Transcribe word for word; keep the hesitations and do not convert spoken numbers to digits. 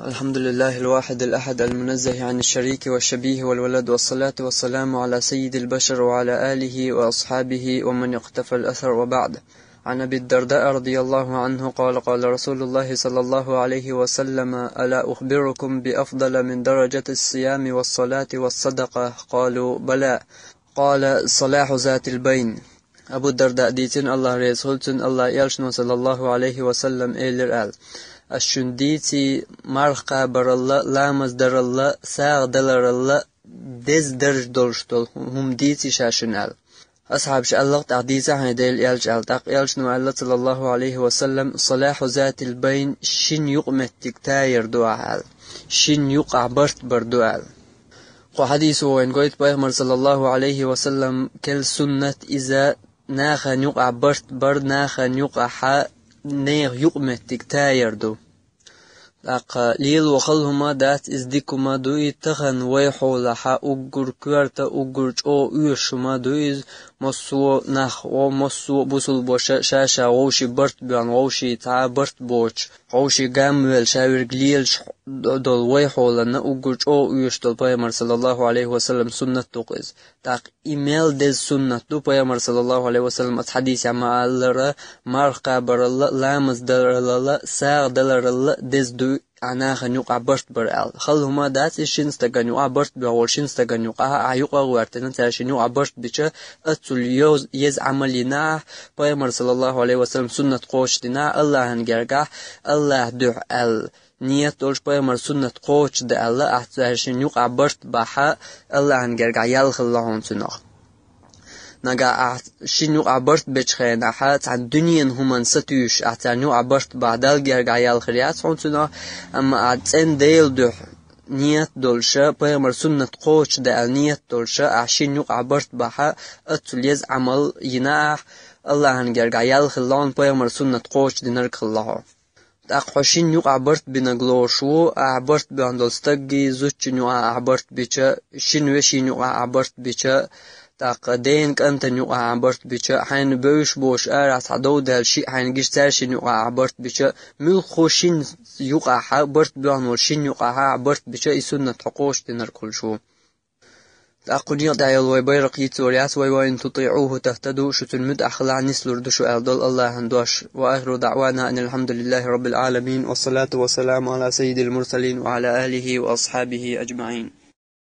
الحمد لله الواحد الأحد المنزه عن الشريك والشبيه والولد، والصلاة والسلام على سيد البشر وعلى آله وأصحابه ومن اقتفى الأثر، وبعد. عن أبي الدرداء رضي الله عنه قال: قال رسول الله صلى الله عليه وسلم: ألا أخبركم بأفضل من درجة الصيام والصلاة والصدقة؟ قالوا: بلى. قال: صلاح ذات البين. Абу Дарда дийцина, Аллах реза хуьлда цунна, Аллах элчано, саллаллаху алейхи ва саллам, элира аьлла: «Ас шуна дийций марха кхабаралла, ламаз даралла, сагӀа даларалла деза дарж долуш долу хӀума дийций ша шуна», — аьлла. Асхьабаша аьлла: «ТӀаккха дийца хьайна, Делан элча», — аьлла. ТӀаккха элчано аьлла, саллаллаху алейхи ва саллам: «Салаху затил байн, шина юкъаметтиг таяр ду ахь», — аьлла. «Шина юкъахь барт бар ду», — аьлла. Кху хьадисо вайна гойту пайхамар, саллаллаху алейхи ва саллам, кел суннат иза нахана юкъахь барт бар, нахана юкъахьа нехан юкъаметтиг таяр ду. ТӀаккха лело хала хӀума дац иза, дика хӀума ду и, тахана вай хьолахьа уггар коьрта, уггар чӀогӀа оьшуш хӀума ду иза, массо а нах, о, массо а бусулбаша ша-ша вовшийн барт боьхна, вовшийн цхьа а барт боцуш, вовшийн гамвелла ша верг лелаш долу вай хьоланна уггар чӀогӀа оьшуш долу пайхамар, саллаллаху алейхи ва саллам, суннат ду-кх иза. ТӀаккха и мел деза суннат ду, пайхамар, саллаллаху алейхи ва саллам, оцу хьадисехь ма-аллара, марха кхабаралла, ламаз даралла, сагӀа даларалла деза ду ахь нахана юкъахь барт бар аьлла. Хала хӀума дац иза, шина стагана юкъахь барт боьхна волу шина стагана юкъахь ахь юкъа а гӀоьртина, цара шина юкъахь барт бича, аццул йоз-, еза Ӏамал йина ахь, пайхамар, саллаллаху алейхи ва саллам, суннат кхочушдина ахь, Аллахьан гергахь, Аллахьан дуьхьа аьлла. Ният долуш пайхамар суннат кхочушдан аьлла, ахь цаьршинна юкъахь барт бахьа, Аллахьан гергахь ял хилла хьуна цунах. Нагахь ахь шина юкъахь барт бечу хенахьа, цхьана дуьненан хӀуманна сатуьйсуш, ахь царна юкъахь барт бахьа, Далла гергахь ял хир яц хьуна цунах, амма ахь цӀена Делан дуьхьа ният долуша, пайхамар суннат кхочушдан аьлла ният долуша, ахь шина юкъахь барт бахьа, аццул еза Ӏамал йина ахь, Аллахьан гергахь ял хилла хьуна, пайхамар суннат кхочушдинарг хилла хьо. ТӀаккха хьо шина юкъахь барт бинарг лоруш ву, ахь барт боьхна долу стаггий, зудчун юкъахь ахь барт бича, шина вешин юкъахь ахь барт бича, тӀаккха ден кӀантан юкъахь ахь барт бича, хьайна бевзаш боцуш арахь цхьа дов даьлла шиъ хьайна гича цаьршинна юкъахь ахь барт бича, муьлхха шина юкъахьа барт боьхна волу шина юкъахьа ахь барт бича, и суннат хьо кхочушдинарг хуьлуш ву. ТӀаккха кху некъа тӀехь йолу вай байракх йицъяр яц вай: «Ва ин тутиӀуху тахтаду», шу цуьнан муьтӀахь хилахь нислур ду шу аьлла долу Аллахьан дош. Ва ахиру даӀвана анил хьамдулиллахи раббил Ӏаламин, ва салату ва саламу ала саййидил мурсалин ва ала алихи ва асхьабихи аджмаӀин.